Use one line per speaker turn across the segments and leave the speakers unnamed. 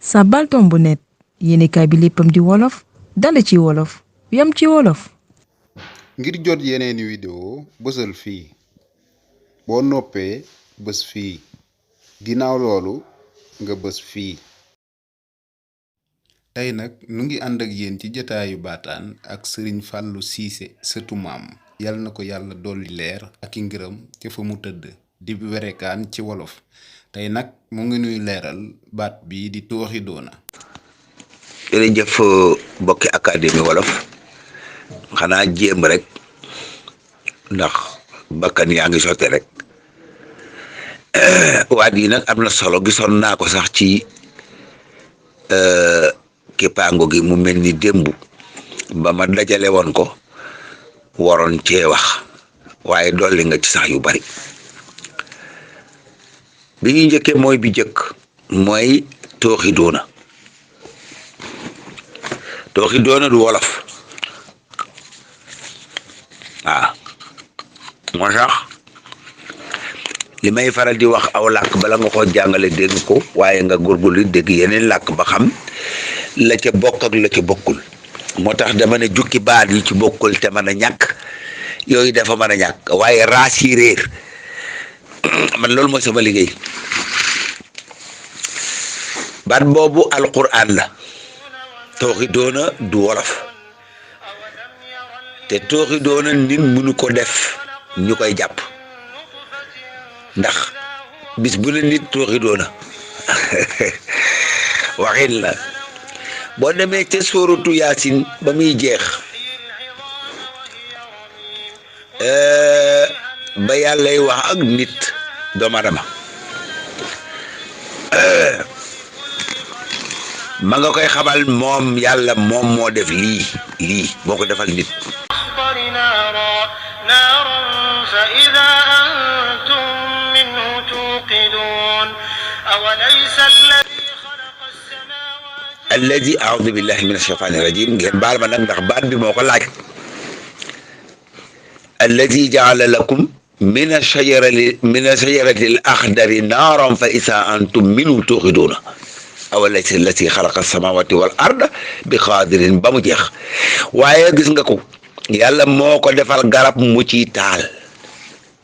Sabaltombonet yéenekaay bi léppam di wolof dale ci wolof yam ci wolof.
ngir jot yeneeni vidéo bësal fii boo noppee bës fii ginnaaw loolu nga bës fii. tey nag nu ngi ànd ak yéen ci jotaayu baataan ak sëriñ Fallou Cissé sëtu maam yal na ko yàlla dolli leer ak i ngërëm ca fa mu tëdd di werekaan ci wolof. tey nag mu ngi nuy leeral baat bi di tooxi doona.
jërëjëf bokki académie wolof xanaa jéem rek ndax bakkan yaa ngi sotte rek waat yi nag am na solo gisoon naa ko sax ci kippaango gi mu mel ni démb ba ma dajale woon ko waroon cee wax waaye dolli nga ci sax yu bari. bi ñuy njëkkee mooy bi jëkk mooy tooxi doona. tooxi doona du wolof waaw moo tax li may faral di wax aw làkk bala nga ko jàngale dégg ko waaye nga góorgóorlu dégg yeneen làkk ba xam la ca bokk ak la ca bokkul. moo tax dama ne jukki baat yi ci bokkul te mën a ñàkk yooyu dafa mën a ñàkk waaye raas yi réer man loolu mooy sama liggéey. baat boobu alquran la. tooxi doona du wolof te tooxi doona nit mënu ko def ñu koy jàpp ndax bis bu ne nit tooxi doona waxin la boo demee ca sóoratu yaasin ba muy jeex ba yàllay wax ak nit doomu aadama ma nga koy xamal moom yàlla moom moo def lii moo ko defal nit. alladi aoudu billahi min ashaytani rajim ngeen baal ma nag ndax baat bi moo ko laaj. alladi jaala lakum min ash-shajarati al-akhdari naaran fa iza antum minhu tuuqiduuna awalaysa allati xalaqa samawati wal arda bi qaadirin ba mu jeex waaye gis nga ko yàlla moo ko defal garab mu ci taal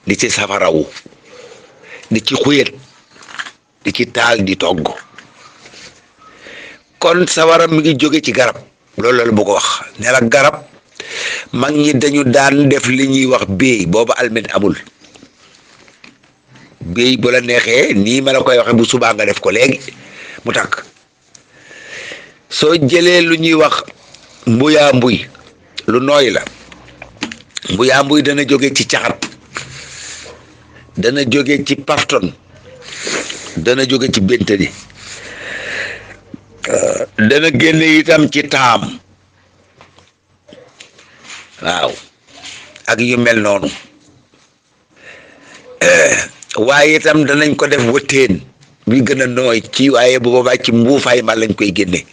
di ci safarawu di ci xuyet di ci taal di togg kon sawara mi ngi jóge ci garab loolu la bu ko wax ne la garab mag ñi dañu daan def li ñuy wax béy booba almet amul béy bu la neexee nii ma la koy waxe bu subaa nga def ko léegi mu tàkk soo jëlee lu ñuy wax mbuyaa mbuy lu nooy la mbuyaa mbuy dana jóge ci caxat dana jóge ci pafton dana jóge ci béntani dana génne itam ci taam waaw ak yu mel noonu waaye itam danañ ko def wëttéen bi gën a nooy ci waaye bu boobaa ci mbuufaay ma lañ koy génne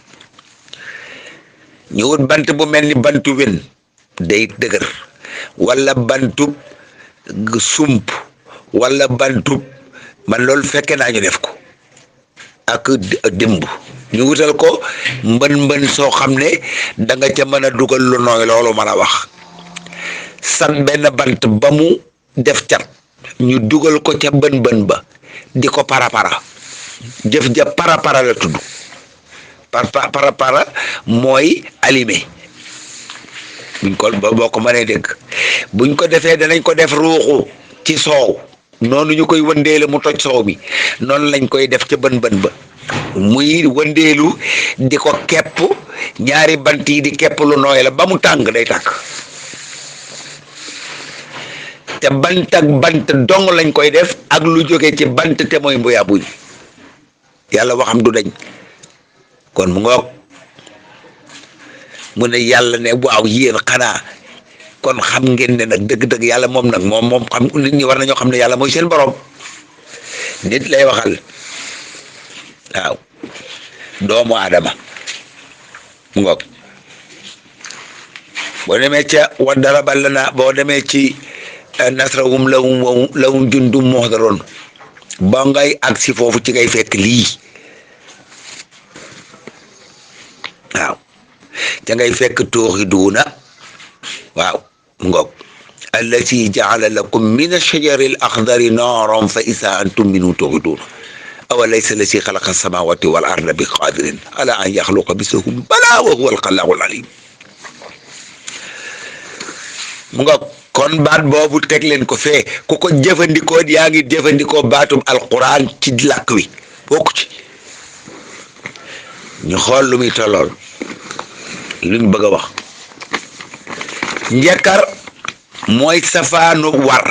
ñu wut bant bu mel ni bantu wen day dëgër wala bantub sump wala bantub man loolu fekke naa ñu def ko ak dimb ñu wutal ko mbën soo xam ne da nga ca mën a dugal lu nooy loolu mën a wax san benn bant ba mu def cat ñu dugal ko ca bën ba di ko para jëf ja para la tudd para mooy allumé buñ ko boo ko mënee dégg buñ ko defee danañ ko def ruuxu ci soow noonu ñu koy wëndeele mu toj soow mi noonu lañ koy def ca bën ba muy wëndeelu di ko kepp ñaari bant yi di kepp lu nooy la ba mu tàng day tàkk te bant ak bant dong lañ koy def ak lu jóge ci bant te mooy mbuyaa buy yàlla waxam du dañ kon mu ngoog mu ne yàlla ne waaw yéen xanaa kon xam ngeen ne nag dëgg-dëgg yàlla moom nag moom xam nit ñi war nañoo xam ne yàlla mooy seen borom nit lay waxal waaw doomu aadama mu ngoog boo demee ca wa daraba lana boo demee ci nasrahum lahum jundum muhdarun ba ngay ak si foofu ci ngay fekk lii ca ngay fekk tooxiduuna waaw mu ngoog allati jaala lakum min ashajari al axdari naaran fa isa antum minhu tooxiduuna awalaysa allati xalaqa samawati wal arda bi qadirin ala an yaxluqa mislahum bala wa huwa alxalaaqu alalim mu ngoog kon baat boobu teg leen ko fee ku ko jëfandikoo yaa ngi jëfandikoo baatum alquran ci làkk wi bokku ci ñu xool lu muy tollool luñ bëgg a wax njëkkar mooy safaanub war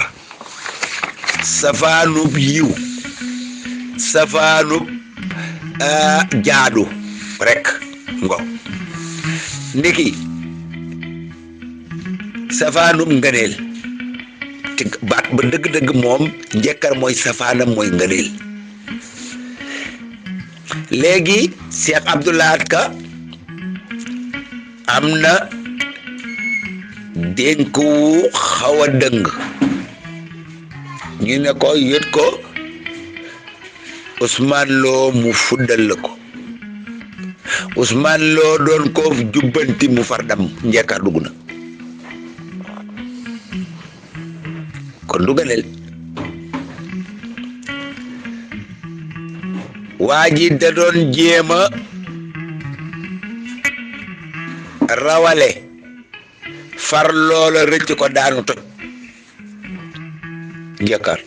safaanub yiw safaanub jaadu rek ngo ndiki safaanub ngëneel te baat ba dëgg-dëgg moom njëkkar mooy safaanam mooy ngëneel léegi Cheikh Abdoulahat Ka am na dénk wu xaw a dëng ñu ne ko yët ko Ousmane Lo mu fuddal la ko Ousmane Lo doon ko jubbanti mu far dam njëkkar dugg na kon dugaleel waa ji da doon jéema rawale far loola rëcc ko daanu toj njëkkar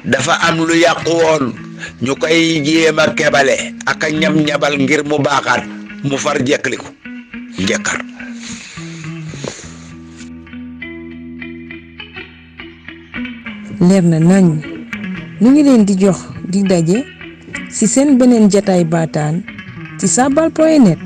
dafa am lu yàqu woon ñu koy jéema kebale ak a ñam-ñabal ngir mu baaxaat mu far jekkli ko njëkkar
leer na nañ ñu ngi leen di jox di daje ci seen beneen jataay baataan ci saabal.net